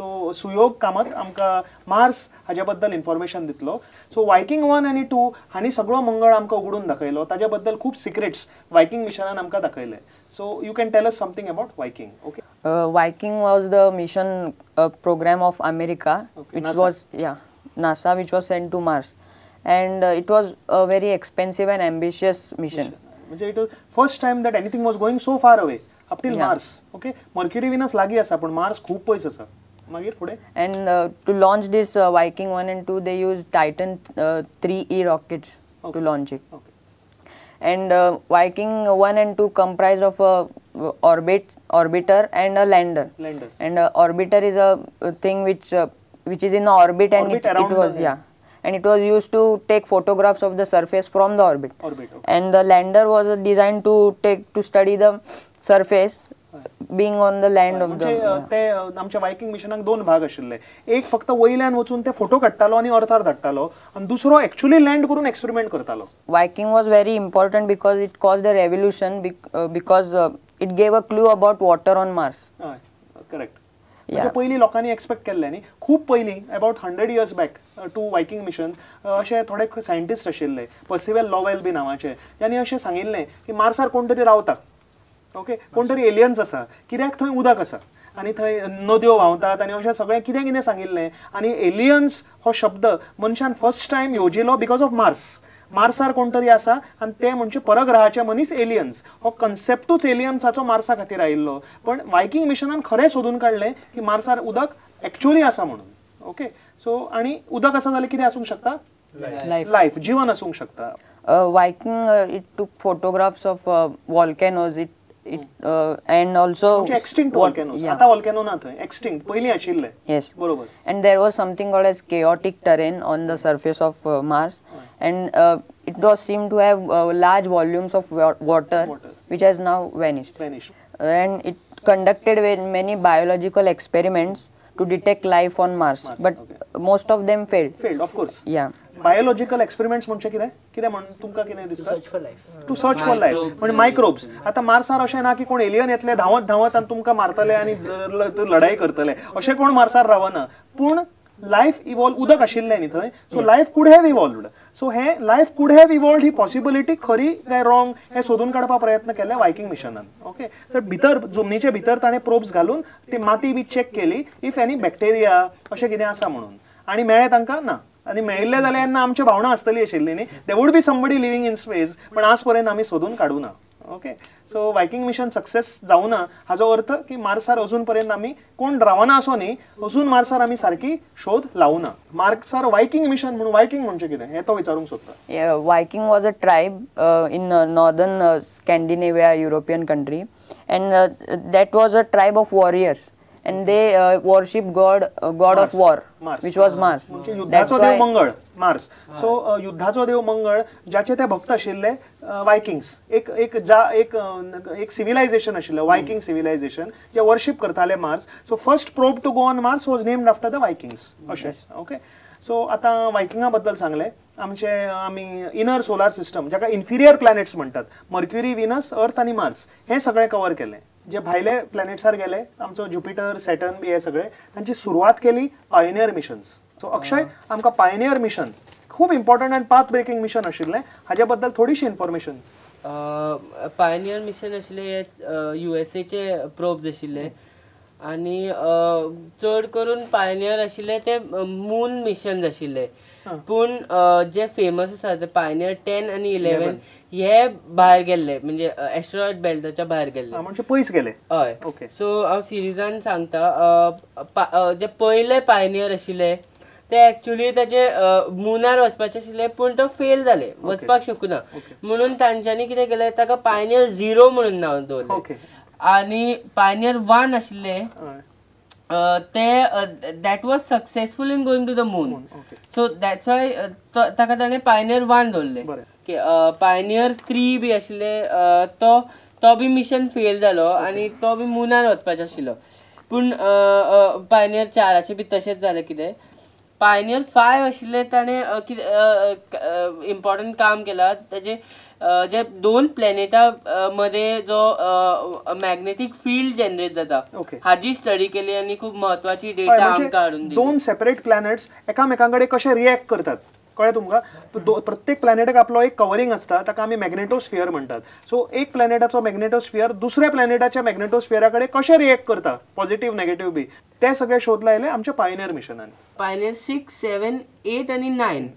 So सुयोग कामत आमकां Mars हाज्या बद्दल इन्फॉर्मेशन दितलो. सो वायकिंग 1 आनी 2 हांणी सगळो मंगळ आमकां उगडून दाखयलो, ताज्या बद्दल खूब सिक्रेट्स वायकिंग मिशनान आमकां दाखयले. So you can tell us something about Viking. Okay. Viking was the mission program of America, okay, which NASA. Was NASA, which was sent to Mars, and it was a very expensive and ambitious mission. म्हणजे it was first time that anything was going so far away up till Yeah. Mars. Okay, Mercury, Venus लागी आसा पण Mars खूब पयस आसा. मागीर फुडें And to launch this Viking 1 and 2, they used Titan 3E rockets Okay. to launch it. Okay. And Viking 1 and 2 comprised of a orbiter and a lander. Lander. And orbiter is a thing which is in the orbit, and Orbit it around was the and it was used to take photographs of the surface from the orbit. Orbit, okay. And the lander was designed to study the surface being on the land of the. म्हणजे ते आमच्या wicking मिशनाक दोन भाग आशिल्ले. एक फक्त वयल्यान वचून ते फोटो काडटालो आनी अर्थार धाडटालो, आनी दुसरो एक्चुअली लँड करून एक्सपेरिमेंट करतालो. Viking was very important because it caused a revolution because it gave a clue about water on Mars. हय, करेक्ट. Yeah. म्हणजे पयलीं लोकांनी एक्सपेक्ट केल्लें न्ही, खूब पयलीं about 100 years back to Viking mission अशे थोडे सायंटिस्ट आशिल्ले, पर्सिवेल लॉवेल बी नांवाचे, ज्यांनी अशें सांगिल्लें की मार्सार कोण तरी रावता, ओके, कोण तरी एलियन्स आसा, कित्याक थंय उदक आसा आनी थंय नद्यो व्हांवतात आनी अशें सगळें कितें कितें सांगिल्लें. आनी एलियन्स हो शब्द मनशान फर्स्ट टायम येवजिलो because of Mars. मार्सार कोण तरी आसा आनी ते म्हणजे परग्रहाचे मनीस एलियन्स, हो कन्सेप्टूच एलियन्साचो मार्सा खातीर आयिल्लो. पण वायकिंग मिशनान खरें सोदून काडलें की मार्सार उदक एक्चुअली आसा म्हणून. ओके, सो आनी उदक आसा जाल्यार कितें आसूंक शकता? लायफ, लायफ, जीवन आसूंक शकता. Viking it took photographs of volcanoes, it and also extinct volcanoes. Yeah. आता volcano ना थंय, extinct पयलीं आशिल्ले. Yes. बरोबर. And there was something called as chaotic terrain on the surface of Mars, and it was seemed to have large volumes of water, which has now vanished. Vanished. And it conducted many biological experiments to detect life on Mars, but okay. most of them failed. Failed, of course. Yeah. Biological experiments म्हणजे कितें? कितें म्हण तुमकां कितें दिसता? To search for life. To search for life. म्हणजे microbes. आतां मार्सार अशें ना की कोण एलियन येतले धांवत धांवत आनी तुमकां मारतले आनी लढाई करतले, अशें कोण मार्सार रावना. पूण लायफ इवॉल्व, उदक आशिल्लें न्ही थंय, so life could have evolved. So hey life could have evolved he possibility खरी काय रॉंग हें सोदून काडपा प्रयत्न केले वायकिंग मिशनान. ओके, सो भितर जमनीचे भितर ताणें प्रोब्स घालून ती माती बी चॅक केली if any bacteria अशें कितें आसा म्हणून, आनी मेळ्ळें तांकां ना. आनी मेळिल्लें जाल्यार तेन्ना आमची भावना आसतली आशिल्ली न्ही, there would be somebody living in space, पण आज पर्यंत आमी सोदून काडूं ना. Okay, so Viking mission success जावना हाजो अर्थ की मार्सार अजून पर्यंत आमी कोण रावना असो न्ही, अजून मार्सार आमी सारकी शोध लावना. मार्सार वायकिंग मिशन म्हणून वायकिंग म्हणजे कितें हें तो विचारूंक सोदता. Viking was a tribe in northern Scandinavia European country, and that was a tribe of warriors, and they worship god of war, Mars. Which was Mars. म्हणजे युद्धाचो देव मंगळ, मार्स. सो युद्धाचो देव मंगळ ज्याचे ते भक्त आशिल्ले वायकिंग्स, एक एक एक एक सिविलायझेशन आशिल्लें वायकिंग सिविलायझेशन जे वर्शीप करताले Mars. So first probe to go on Mars was named after the Vikings अशें. ओके, सो आतां वायकिंगा बद्दल सांगलें. आमचे आमी इनर सोलार सिस्टम जाका इन्फिरियर प्लॅनेट्स म्हणटात, मर्क्युरी, व्हिनस, अर्थ आनी मार्स, हें सगळें कवर केलें. जे भायले प्लॅनेट्सार गेले आमचो ज्युपिटर, सॅटर्न बी हे सगळे, तांची सुरवात केली पायनियर मिशन्स. सो अक्षय, आमकां पायनियर मिशन खूब important and path breaking mission आशिल्लें, हाजे बद्दल थोडीशी इन्फॉर्मेशन. पायनियर मिशन आशिल्लें हे USA probes आशिल्ले, आनी चड करून पायनियर आशिल्ले ते मून मिशन्स आशिल्ले. पूण जे फेमस आसा ते पायनियर 10 आनी 11 हे भायर गेल्ले, म्हणजे एस्ट्रॉइड बेल्टाच्या भायर गेल्ले, म्हणजे पयस गेले. हय. ओके, सो हांव सिरिजान सांगता, जे पयले पायनियर आशिल्ले ते एक्चुअली ताचे मुनार वचपाचे आशिल्ले, पूण तो फेल जाले, वचपाक शकना म्हणून तांच्यांनी कितें केलें, ताका पायनियर 0 म्हणून नांव दवरलें. आनी पायनियर 1 आशिल्ले ते that was successful in going to the moon, so that's why ताका ताणें पायनियर 1 दवरलें. पायनियर 3 बी आशिल्ले, तो बी मिशन फेल जालो आनी तो बी मुनार वचपाचो आशिल्लो. पूण पायनियर 4 बी तशेंच जालें कितें. पायनियर 5 आशिल्ले ताणें कितें इम्पॉर्टंट काम केलां, ताजे जे दोन प्लॅनेटा मध्ये जो मॅग्नेटिक फील्ड जनरेट जाता हाजी स्टडी केली आनी खूब महत्वाची डेटा आमकां हाडून दिली. दोन सेपरेट प्लॅनेट्स एकामेकां कडेन कशे रिएक्ट करतात कळ्ळें तुमकां. प्रत्येक प्लॅनेटाक आपलो एक कवरिंग आसता, ताका आमी मॅग्नेटोस्फियर म्हणटात. सो एक प्लॅनेटाचो मॅग्नेटोस्फियर दुसऱ्या प्लॅनेटाच्या मॅग्नेटोस्फियरा कडेन कशें रिएक्ट करता, पॉझिटिव्ह नेगेटिव्ह बी, ते सगळे शोध लायले आमच्या पायनियर मिशनान. पायनियर 6, 7, 8 आनी 9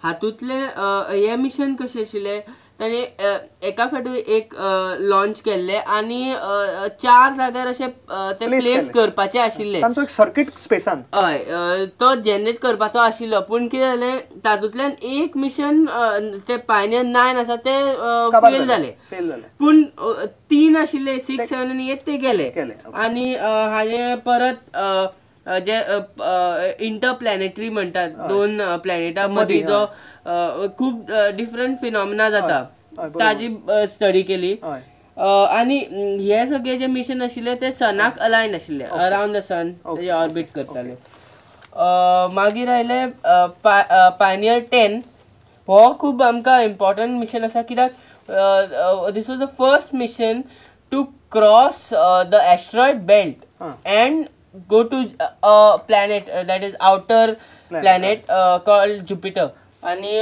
हातूंतले हे मिशन कशें आशिल्लें, ताणें एका फाटी एक लॉन्च केल्ले आनी 4 जाग्यार अशे ते प्लेस करपाचे आशिल्ले, तांचो एक सर्किट स्पेसान हय तो जनरेट करपाचो आशिल्लो. पूण कितें जालें, तातूंतल्यान एक मिशन ते पायनियर 9 आसा ते फेल जाले, पूण 3 आशिल्ले 6, 7 आनी 8 ते गेले. आनी हाजें परत जे इंटर प्लॅनेटरी म्हणटात, दोन प्लॅनेटा मदीं जो खूब डिफरंट फिनॉमिना जाता ताजी स्टडी केली. आनी हे सगळे जे मिशन आशिल्ले ते सनाक अलायन आशिल्ले, अरावंड the सन ते ऑर्बिट करताले. मागीर आयले पायनियर 10, हो खूब आमकां इम्पॉर्टंट मिशन आसा, कित्याक this was the first mission to cross the asteroid belt and go to a planet that is outer planet called Jupiter. आणि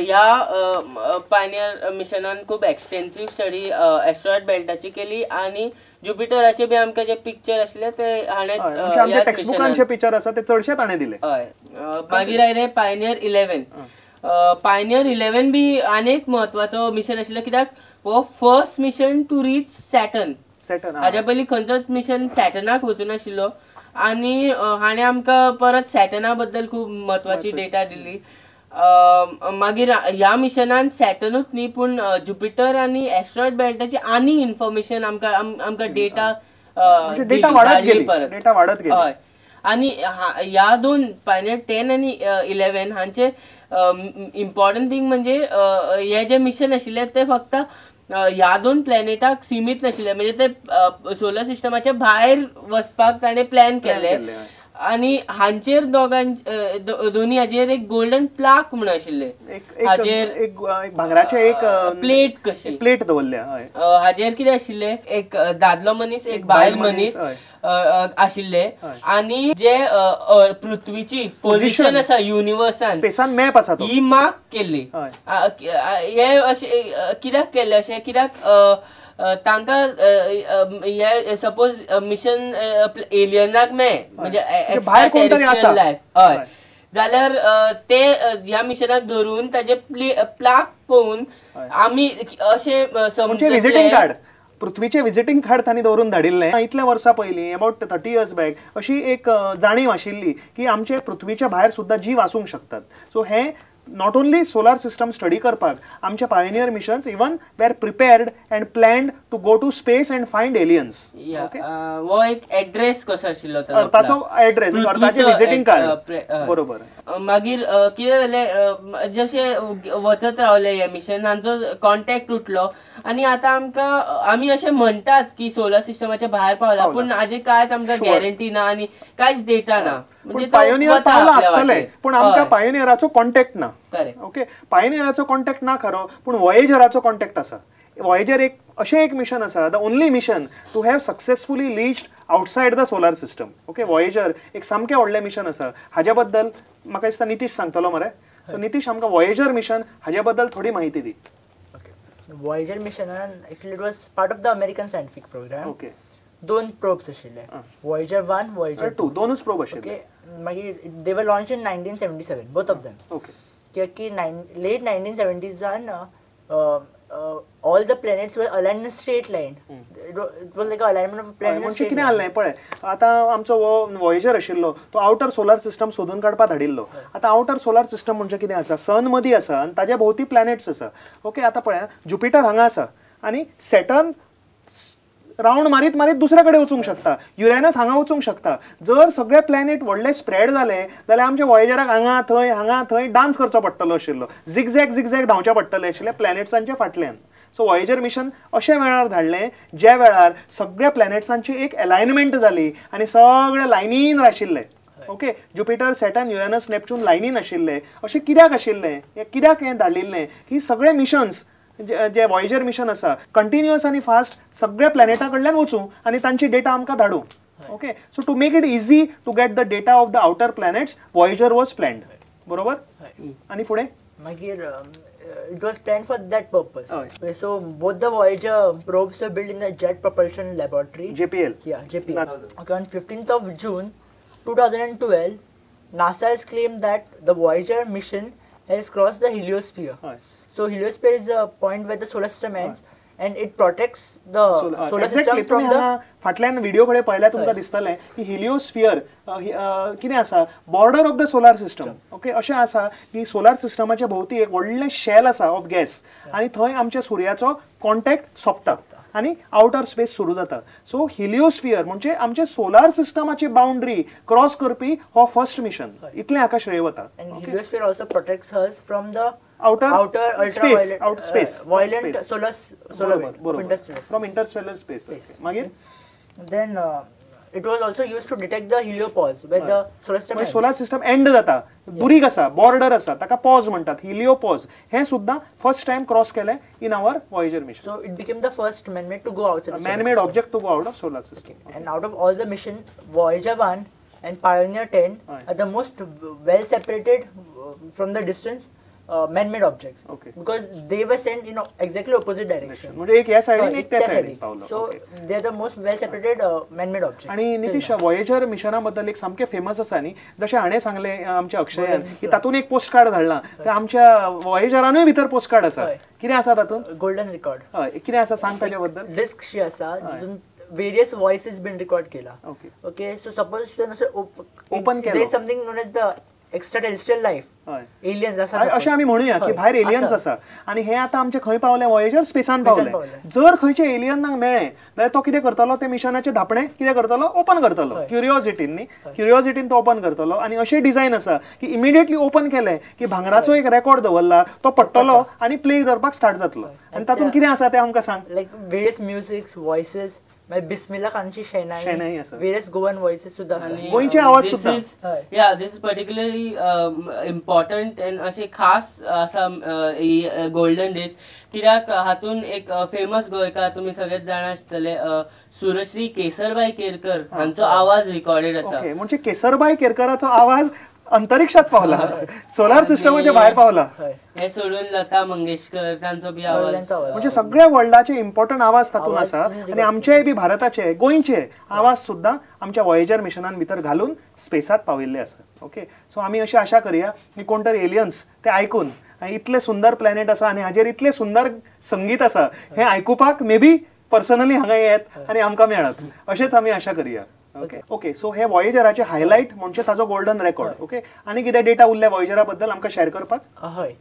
ह्या पायनियर मिशनान खूब एक्सटेन्सिव स्टडी एस्ट्रॉयड बेल्टाची केली आनी जुपिटराचे बी आमकां जे पिक्चर आशिल्ले ते हाणें टेक्स्टबुकांचे पिक्चर आसा ते चडशे ताणें दिले. हय. मागीर आयले पायनियर 11. पायनियर 11 बी आनी एक म्हत्वाचो मिशन आशिल्लो, कित्याक हो first mission to reach Saturn. हाज्या पयलीं खंयचोच मिशन सॅटर्नाक वचूं नाशिल्लो आनी हाणें आमकां परत सॅटर्ना बद्दल खूब म्हत्वाची डेटा दिली. मागीर ह्या मिशनान सॅटर्नूच न्ही पूण जुपिटर आनी एस्ट्रॉयड बेल्टाची आनी इन्फॉर्मेशन आमकां आमकां डेटा परत. हय. आनी ह्या दोन पायनियर 10 आनी 11 हांचे इम्पॉर्टंट थींग म्हणजे हे जे मिशन आशिल्ले ते फक्त ह्या दोन प्लॅनेटाक सीमित नाशिल्ले, म्हणजे ते सोलर सिस्टमाच्या भायर वचपाक ताणें प्लॅन केल्ले. आनी हांचेर दोनी हाजेर एक गोल्डन प्लाक म्हणून आशिल्ले, हाजेर एक भांगराचे एक प्लेट कशी प्लेट दवरल्या. हाजेर कितें आशिल्ले, एक दादलो मनीस एक बायल मनीस आशिल्ले आनी जे पृथ्वीची पोझिशन आसा युनिवर्सान स्पेसान मॅप आसा ही मार्क केल्ली. हे अशें कित्याक केल्ले, अशें कित्याक तांकां हे सपोज मिशन एलियनाक मेळ्ळें म्हणजे भायर कोण तरी आसा लायफ, हय, जाल्यार ते ह्या मिशनाक धरून ताजे प्लाक पळोवन आमी अशें समजले विजिटींग कार्ड, पृथ्वीचे विजिटींग कार्ड तांणी दवरून धाडिल्लें. इतल्या वर्सां पयलीं अबाउट 30 इयर्स बॅक अशी एक जाणीव आशिल्ली की आमचे पृथ्वीच्या भायर सुद्दां जीव आसूंक शकतात. सो हें not only solar system study करपाक आमचे pioneer missions even were prepared and planned to go to space and find aliens. हो एक एड्रेस कसो आशिल्लो ताचो एड्रेस, ताचें विजिटींग कार्ड, बरोबर. मागीर कितें जालें, जशें वचत रावले हे मिशन हांचो कॉन्टेक्ट तुटलो आनी आतां आमकां आमी अशें म्हणटात की सोलर सिस्टमाच्या भायर पावला, पूण हाजे कांयच आमकां गॅरंटी ना आनी कांयच डेटा ना. म्हणजे पायोनियर पावला आसतले पूण आमकां पायोनियराचो कॉन्टेक्ट ना. ओके, पायोनियराचो कॉन्टेक्ट ना खरो, पूण वॉयेजराचो कॉन्टेक्ट आसा. वॉयेजर एक अशें एक मिशन आसा, the only mission to have successfully reached outside the solar system. Okay, Voyager एक सामकें व्हडलें मिशन आसा. हाज्या बद्दल म्हाका दिसता नितीश सांगतलो मरे. सो नितीश, आमकां वॉयेजर मिशन हाज्या बद्दल थोडी म्हायती दी. वॉयेजर मिशनान actually it was part of the American scientific programme. Okay, दोन प्रोब्स आशिल्ले, वॉयेजर 1, वॉयेजर 2, दोनूच प्रोब आशिल्ले. ओके, मागीर they were launched in 1977 both of them. Okay, कित्याक की late 1970s all the planets were aligned in a straight line. It was like an alignment of planets. म्हणजे कितें जालें पळय, आतां आमचो हो वॉयेजर आशिल्लो तो आउटर सोलर सिस्टम सोदून काडपाक धाडिल्लो. आतां आउटर सोलर सिस्टम म्हणजे कितें आसा, सन मदीं आसा आनी ताज्या भोंवती प्लॅनेट्स आसा. ओके, आतां पळय जुपिटर हांगा आसा आनी सॅटर्न रावंड मारीत मारीत दुसऱ्या कडेन वचूंक शकता, युरेनस हांगा वचूंक शकता. जर सगळे प्लॅनेट व्हडले स्प्रेड जाले जाल्यार आमच्या वॉयेजराक हांगा थंय हांगा थंय डान्स करचो पडटलो आशिल्लो, झिगझॅग झिगझॅग धांवचें पडटलें आशिल्लें प्लॅनेट्सांच्या फाटल्यान. सो वॉयेजर मिशन अशे वेळार धाडलें ज्या वेळार सगळ्या प्लॅनेट्सांची एक एलायनमेंट जाली आनी सगळे लायनीन आशिल्ले. Okay, Jupiter, Saturn, Uranus, Neptune लायनीन आशिल्ले. अशें कित्याक आशिल्लें, कित्याक हें धाडिल्लें की सगळे मिशन्स जे वॉयेजर मिशन आसा कंटिन्युअस आनी फास्ट सगळ्या प्लॅनेटा कडल्यान वचूं आनी तांची डेटा आमकां धाडूं. Okay, so to make it easy to get the data of the outer planets, Voyager was planned. बरोबर. आनी फुडें मागीर it was planned for that purpose. So both the Voyager probes were built in the Jet Propulsion Laboratory. JPL. Yeah, JPL. Okay, on 15th of June 2012, NASA has claimed that the Voyager mission has crossed the heliosphere. So heliosphere is a point where the solar system ends. And it protects the solar system from the. फाटल्यान video कडेन पळयल्यार तुमकां दिसतलें की हिलिओस्फियर कितें आसा, border of the solar system. Okay, अशें आसा की सोलार सिस्टमाच्या भोंवती एक व्हडलें शेल आसा ऑफ गॅस आनी थंय आमच्या सुर्याचो कॉन्टॅक्ट सोंपता आनी आउटर स्पेस सुरू जाता. सो हिलिओस्फियर म्हणजे आमच्या सोलार सिस्टमाची बाउंड्री क्रॉस करपी हो फर्स्ट मिशन. इतलें हाका श्रेय वता. Heliosphere also protects us from the outer space, outer space, violent solar from interstellar space. मागीर then it was also used to detect the heliopause where the solar system ends. Solar system end जाता, दुरीग आसा, border आसा, ताका pause म्हणटात, हिलिओपॉज. हें सुद्दां first time cross केलें in our Voyager mission. So it became the first man-made to go outside the man-made object to go out of solar system. And out of all the mission, Voyager 1 and Pioneer 10 are the most well separated from the distance man-made objects. Okay. Because they were sent in exactly opposite direction. म्हणजे एक ह्या सायडीन एक त्या सायडीन पावलो. So they are the most well separated man-made objects. आणि Nitish, Voyager मिशना बद्दल एक सामकें फेमस आसा न्ही, जशें हाणें सांगलें आमच्या अक्षयान की तातूंत एक पोस्ट कार्ड धाडलां, ते आमच्या वॉयेजरानूय भितर पोस्ट कार्ड आसा. कितें आसा तातूंत? Golden record. हय, कितें आसा सांग ताचे बद्दल. डिस्क शी आसा जितून वेरियस वॉयसीस बीन रिकॉर्ड केला. ओके, सो सपोज ओपन केलो, something known as the extraterrestrial life, aliens आसा अशें आमी म्हणुया की भायर एलियन्स आसा. आनी हे आतां आमचे खंय पावले, वॉयेजर स्पेसान पावले. जर खंयचे एलियनाक मेळ्ळें जाल्यार तो कितें करतलो, ते मिशनाचें धापणें कितें करतलो, ओपन करतलो. क्युरियोसिटीन न्ही, क्युरियोसिटीन तो ओपन करतलो. आनी अशें डिजायन आसा की इमिडिएटली ओपन केलें की भांगराचो एक रेकॉर्ड दवरला, तो पडटलो आनी प्ले करपाक स्टार्ट जातलो. आनी तातूंत कितें आसा तें आमकां सांग. लायक वेरियस म्युजिक्स, वॉयसीस, मागीर बिस्मिल्ला खानची शेनाई आसा, वेरियस गोवन वॉयसीस सुद्दां आसा, गोंयचे आवाज सुद्दां. Yeah, this is particularly important and अशें खास आसा गोल्डन डिस्क, कित्याक हातून एक फेमस गोंयकार तुमी सगळेच जाणा आसतले, सुरश्री केसरबाई केरकर हांचो आवाज रिकॉर्डेड आसा. म्हणजे केसरबाई केरकराचो आवाज अंतरिक्षात पावला, सोलार सिस्टमाच्या भायर पावला. हे सोडून लता मंगेशकर तांचो बी आवाज, म्हणजे सगळ्या वर्ल्डाचे इम्पॉर्टंट आवाज तातूंत आसा. आनी आमचेय बी भारताचे, गोंयचे आवाज सुद्दां आमच्या वॉयेजर मिशनान भितर घालून स्पेसात पाविल्ले आसा. ओके, सो आमी अशी आशा करया की कोण तरी एलियन्स ते आयकून, इतले सुंदर प्लॅनेट आसा आनी हाजेर इतले सुंदर संगीत आसा, हें आयकुपाक मे बी पर्सनली हांगा येत आनी आमकां मेळत, अशेंच आमी आशा करया. ओके, ओके, सो हे वॉयेजराचे हायलायट म्हणजे ताजो गोल्डन रेकॉर्ड. ओके, आनी कितें डेटा उरले वॉयेजरा बद्दल आमकां शेअर करपाक? हय,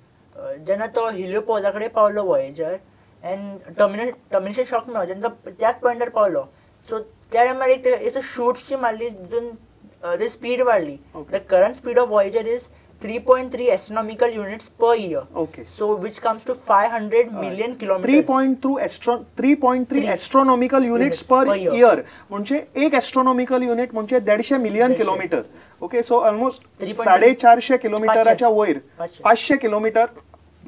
जेन्ना तो हिलिओपॉजा कडेन पावलो वॉयेजर एंड टर्मिनेशन शॉक मेळ्ळो, जेन्ना तो त्याच पॉयंटार पावलो, सो त्या टायमार एक शूटशी मारली जितून स्पीड वाडली. The current speed of Voyager is 3.3 astronomical units per year. Okay. So which comes to 500 million kilometers. 3.3 astronomical units per year. म्हणजे एक astronomical unit म्हणजे 150 million kilometre. Okay, so almost 450 किलोमीटराच्या वयर, 500 kilometre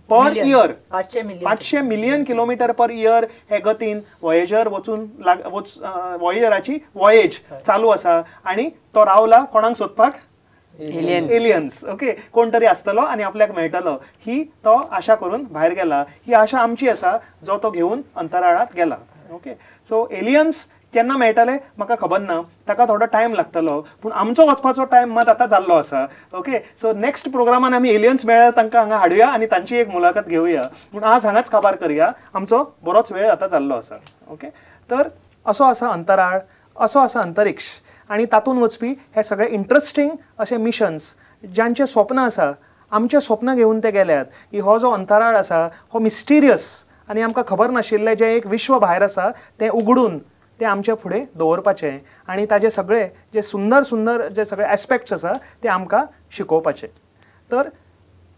per year, 500 million kilometre per year हे गतीन Voyager वचून वॉयेजराची वॉयेज चालू आसा. आनी तो रावला कोणाक सोदपाक? एलियन्स. ओके, कोण तरी आसतलो आनी आपल्याक मेळटलो ही तो आशा करून भायर गेला. ही आशा आमची आसा जो तो घेवन अंतराळात गेला. ओके, सो एलियन्स केन्ना मेळटले म्हाका खबर ना, ताका थोडो टायम लागतलो, पूण आमचो वचपाचो टायम मात आतां जाल्लो आसा. ओके, सो नेक्स्ट प्रोग्रामान आमी एलियन्स मेळ्ळ्यार तांकां हांगा हाडुया आनी तांची एक मुलाखत घेवया, पूण आज हांगाच काबार करया, आमचो बरोच वेळ आतां जाल्लो आसा. ओके, तर असो आसा अंतराळ, असो आसा अंतरिक्ष आनी तातूंत वचपी हे सगळे इंट्रस्टींग अशे मिशन्स ज्यांचे स्वप्न आसा, आमचे स्वप्न घेवन ते गेल्यात की हो जो अंतराळ आसा हो मिस्टिरियस आनी आमकां खबर नाशिल्लें जें एक विश्व भायर आसा तें उगडून तें आमच्या फुडें दवरपाचें आनी ताजे सगळे जे सुंदर सुंदर जे सगळे एस्पेक्ट्स आसा ते आमकां शिकोवपाचे. तर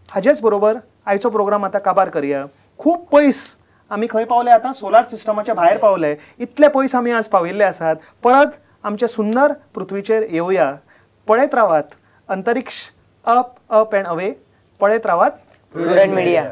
हाजेच बरोबर आयचो प्रोग्राम आतां काबार करया. खूब पयस आमी खंय पावले आतां? सोलार सिस्टमाच्या भायर पावले. इतले पयस आमी आज पाविल्ले आसात. परत आमच्या सुंदर पृथ्वीचेर येवया. पळयत रावात अंतरिक्ष अप अप अँड अवे. पळयत रावात प्रुडंट मीडिया.